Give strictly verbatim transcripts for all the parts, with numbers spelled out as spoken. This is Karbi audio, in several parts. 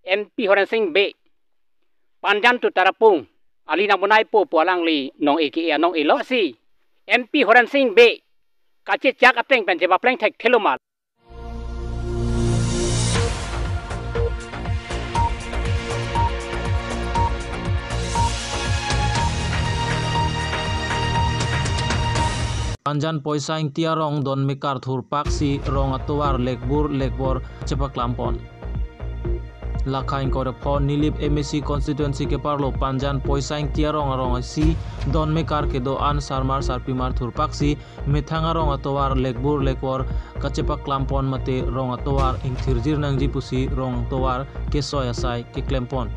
M P Horen Sing Bey, Panjan to Tarapung, ali nang bonaipo pu alangli nong-e ke-e anong-e lo si, M P Horen Sing Bey kachechak ateng pen chepapleng thekthelo ma? Panjan Poisa Ingti arong don mekar thurpaksi rong atovar lekbur lekbor chepaklampon. Lakha ingkoi ra pho Nilip M A C constituency keparlo Panjan Poisa Ingti arong arong isi don mekar kedo-an sarmar sarpimar thurpaksi methang arong atovar lekbur lekbor kachepaklampon mate rong atovar ingthirjir nangji pusi rong atovar kesoi asai keklempon.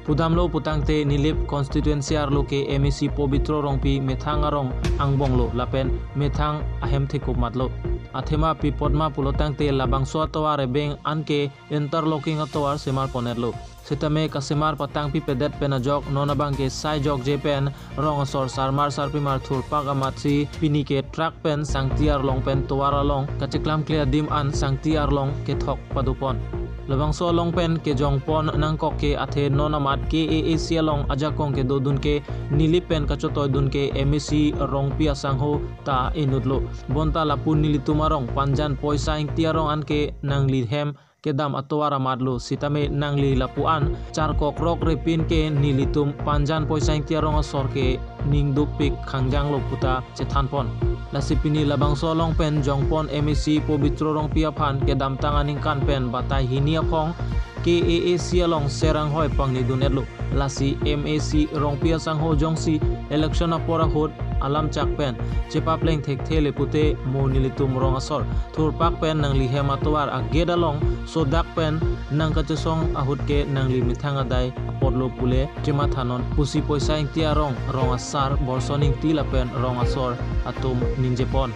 Pudamlo putangte Nilip constituency arlo ke M A C Pobitro Rongpi methang arong angbonglo lapen methang ahem thekup matlo. Athema pi apot ma pulotangte labangso atovar ebeng anke interlocking atovar semar pon-etlo. Sitame kasemar patangpipedet pen ajok non abangke sai jokje pen rong asor sarmar sarpimar thurpak amatsi pini ke truck pen sangti arlong pen tovar along kacheklamkle adim an sangti arlong kethok padopon. Labangso along pen kejongpon nangkok ke athe non amat K A A C along ajakong kedodun ke Nilip pen kachotoidun ke M A C Rongpi asangho ta inutlo. Bonta lapu nelitum arong Panjan Poisa Ingti arong anke nangli hem kedam atovar amatlo sitame nangli lapu-an charkokrok repin ke nelitum Panjan Poisa Ingti arong asor ke ning dukpik khangjanglo puta chethanpon. Lasi pini labangso along pen jongpon M A C Pobitro Rongpi aphan kedamtang aningkan pen batai hini aphong K A A C along ser anghoi pangnidun-etlo. Lasi M A C Rongpi asangho jongsi election apor ahut alam chak pen chepapleng thekthele pute mo nelitum rong asor thurpak pen nangli hem atovar agate along sodak pen nangkachesong ahut ke nangli methang adai apotlo pule chemathanon pusi Poisa Ingti arong, rong asar Borson Ingti lapen rong asor atum ningjepon.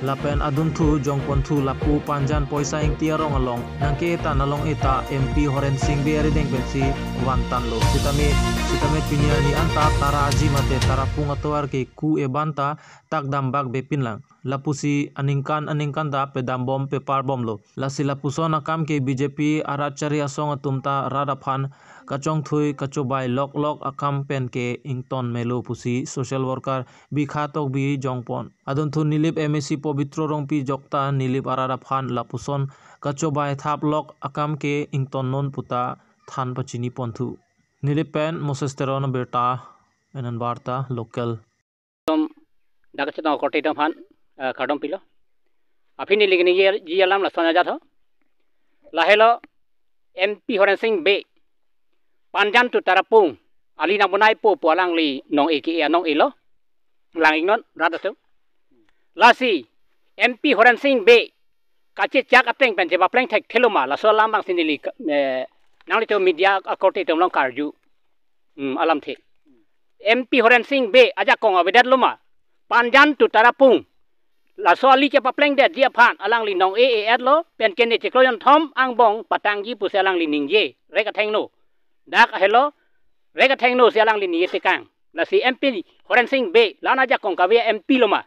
Lapen adunthu jongponthu lapu Panjan Poisa Ingti arong along nangke-etan along eta M P Horen Sing Bey arideng pensi vantanlo. Sitame, sitame pini arni anta Tara Aji mate Tarapung atovar ke ku-e banta tak dambak bepinlang. Lapusi aningkan aningkan ta pedambom peparbomlo. Lasi lapuson akam ke B J P arat chari asong atum ta rat aphan kachongthui kachobai loklok akam pen ke ington melo pusi social worker Bikha Tokbi jongpon. Adunthu Nilip M A C Pobitro Rongpi jokta Nilip arat aphan lapuson kachobai thaplok akam ke ingtonnon puta than pachiniponthu. Nilip pen Moses Teron abirta, Anand Varta, local. Dak chetong korte atum aphan, eh, kardom pilo. Aphi neli keningjeji alam lason ajat ho. Lahelo M P Horen Sing Bey, Panjan to Tarapung, ali nang bonaipo pu alangli nong-e ke-e anong-e lo. Lang-iknon rat atum. Lasi M P Horen Sing Bey kachechak ateng pen chepapleng thekthelo ma, laso alam abangsi neli ka-, eh, nanglitum media akorte atum along karju. Hmm, alamthe. M P Horen Sing Bey ajakong avedetlo ma, Panjan to Tarapung laso ali chepaplengdetji aphan alangli nong-e-e-etlo, pen ke ne chiklo jonthom angbong patangji pusi alangli ningje, rek athengno. Dak ahelo, rek athengno si alangli ningje tekang. Lasi M P Horen Sing Bey, la-an ajakong kave M P lo ma?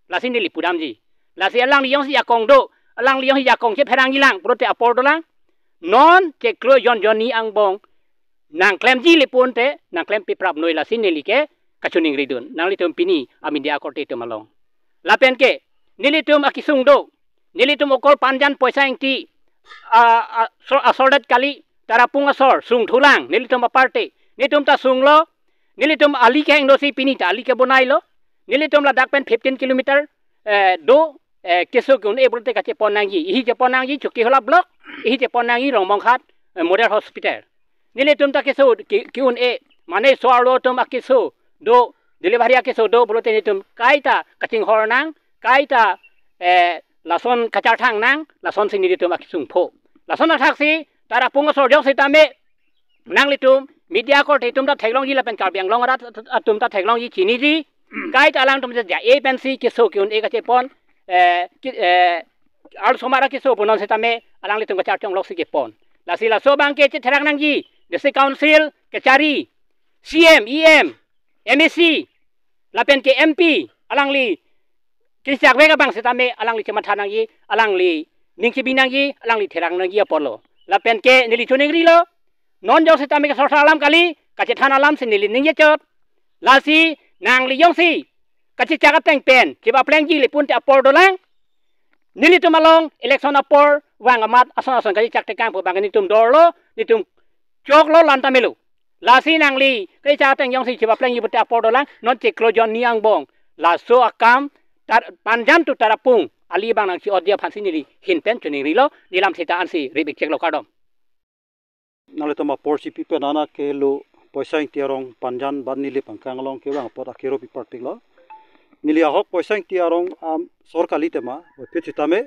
Lasi neli pudamji. Lasi alangli jongsi ajakong do, alangli jongsi ajakong chepherangjilang pulote apor dolang. Non chiklo jon jonni angbong nangklemji le pulote nangklem piprap noi, lasi neli ke kachiningridun nanglitum pini a media akorte atum along. Lapen ke nelitum akesung do, nelitum okol Panjan Poisa Ingti, a, a, so-, asordet kali, Tarapung asor sungthulang, nelitum aparte, nelitum ta sunglo, nelitum ali kehingno si pini ta ali kebonailo, nelitum ladak pen fifteen kilometer, eh, do, eh, keso ke-un-e pulote kachepon nangji, ihi chepon nangji Chokihola block, ihi chepon nangji Rongmonghat, eh, model hospital. Nelitum ta keso ke, ke-un-e, mane so-arlo atum akeso do, delivery akeso do pulote nelitum kaita kachinghor nang, kaita, eh, lason kacharthang nang, lasonsi nelitum akesung pho. Lason athaksi Tarapung asor joksitame nanglitum media akorte atum ta theklongji lapen Karbi Anglong arat atum ta theklongji, chiniji. Kaita alangtum ja-e pensi keso ke-un-e kachepon, eh, ke, eh, arlosomar akeso punon sitame alanglitum kacharchonglok si kepon. Lasi laso abangke chetherak nangji, District Council kachari, C M, E M, M A C, lapen ke M P, alangli kechak vek abang sitame alangli chematha nangji, alangli ning chebi nangji, alangli therak nangji apotlo. Lapen ke neli chiningrilo, Non jongsi tame ke sorsar alam kali, kachethan alam si neli ningje chot. Lasi nangli jongsi kachechak ateng pen chepaplengji le pulote apor dolang. Nelitum along election apor vang amat ason ason kachechak tekang pu abang nelitum dorlo, nelitum choklo, lan tame lo. Lasi nangli kachechak ateng jongsi chepaplengji pulote apor dolang, non chiklo jon ni angbong. Laso akam tar, Panjan to Tarapung ali abang nangche-otji aphansi neli ahin pen choningrilo, neli lam seta ansi rip-ik cheklo, kardom. Nanglitum apor chipi pen ana ke lo Poisa Ingti arong Panjan ba Nilip angkang along kevang apot akero pi parpiklo. Neli ahok Poisa Ingti arong, am, sor kali tema, aphi sitame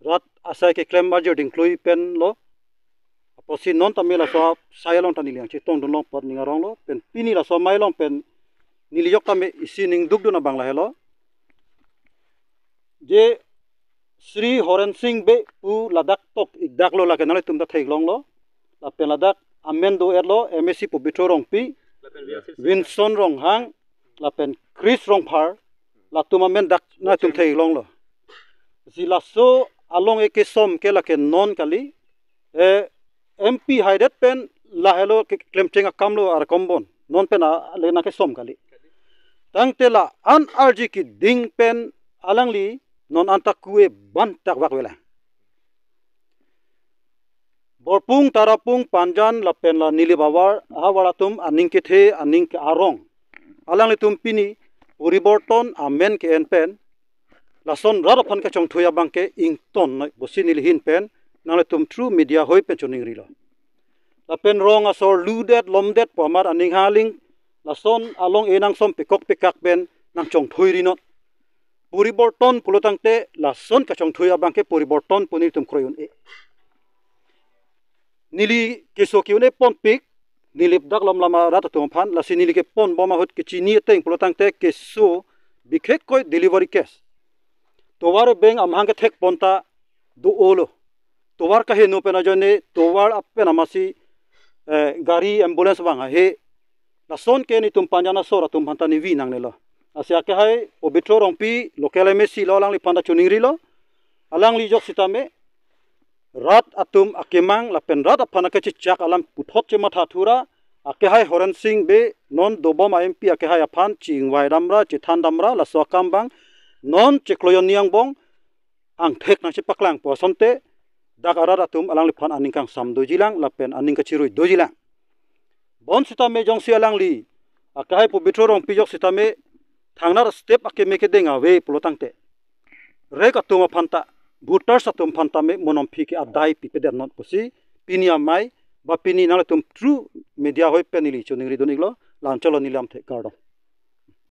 rat asai keklem arjir dingklui pen lo. Apotsi non tame laso asai along ta neli nangchetongdunlong apot ning aronglo. Pen pini laso amei along pen neli jok tame isi ning dukdun abang lahelo. Je Shri Horen Sing Bey pu ladak tok-ik daklo, lake nanglitum ta theklonglo. Lapen ladak amen do-etlo, M A C Pobitro Rongpi, Winson Ronghang, lapen Chris Rongphar, latum amen dak nangtum theklonglo. Si laso along ekesom ke lake non kali, eh, M P haidet pen lahelo ke klemcheng akamlo arkom bon. Non pen a, le nangkesom kali. Tangte la-an arje keding pen alangli non anta kue ban tak vak velang. Borpung, Tarapung, Panjan lapen la Nilip ahavar, ahavar atum aning kethe, aning ke-arong. Alanglitum pini poriborton amen ke-en pen lason rat aphan kachongthui abang ke ingtonnoi pusi neli ahin pen nanglitum through media hoi pen choningrilo. Lapen rong asor ludet lomdet pu amat aning hangling lason along e nangsom pekok pekak pen nangchongthui rinot. Poriborton pulo tangte lason kachongthui abang ke poriborton pu nelitum kroi un-e. Neli keso ke-un-e ponpik, Nilip dak lom lama rat atum aphan, lasi neli kepon bom ahut kechini ateng pulo tangte keso bikhekkoi delivery case. Tovar ebeng amahang kethek pon ta do-olo. Tovar kaheno pen ajoine tovar apen amatsi, eh, gari ambulance vang ahe. Lason ke nelitum Panjan asor atum aphanta neli nangnelo. Lasi akehai Pobitro Rongpi local M A C lo, alangliphan ta choningrilo. Alangli jok sitame rat atum akemang lapen rat aphan akechechak alam puthot chematha thura, akehai Horen Sing Bey non dobom a-M P akehai aphan chi-ingvai damra, chethan damra, laso akam abang non chiklo jon ni angbong angthek nangchepaklang pu asonte dak arat atum alangliphan aning kangsam dojilang lapen aning kachirui dojilang. Bonsitame jongsi alangli akehai Pobitro Rongpi jok sitame thangnat step akeme kedeng ave pulo tangte rek atum aphanta, voters atum aphanta me monomphi ke adai pipedet non pusi pini amei ba pini nanglitum through media hoi pen neli choningri dun-iklo. La-anchot lo neli lamthe, kardom.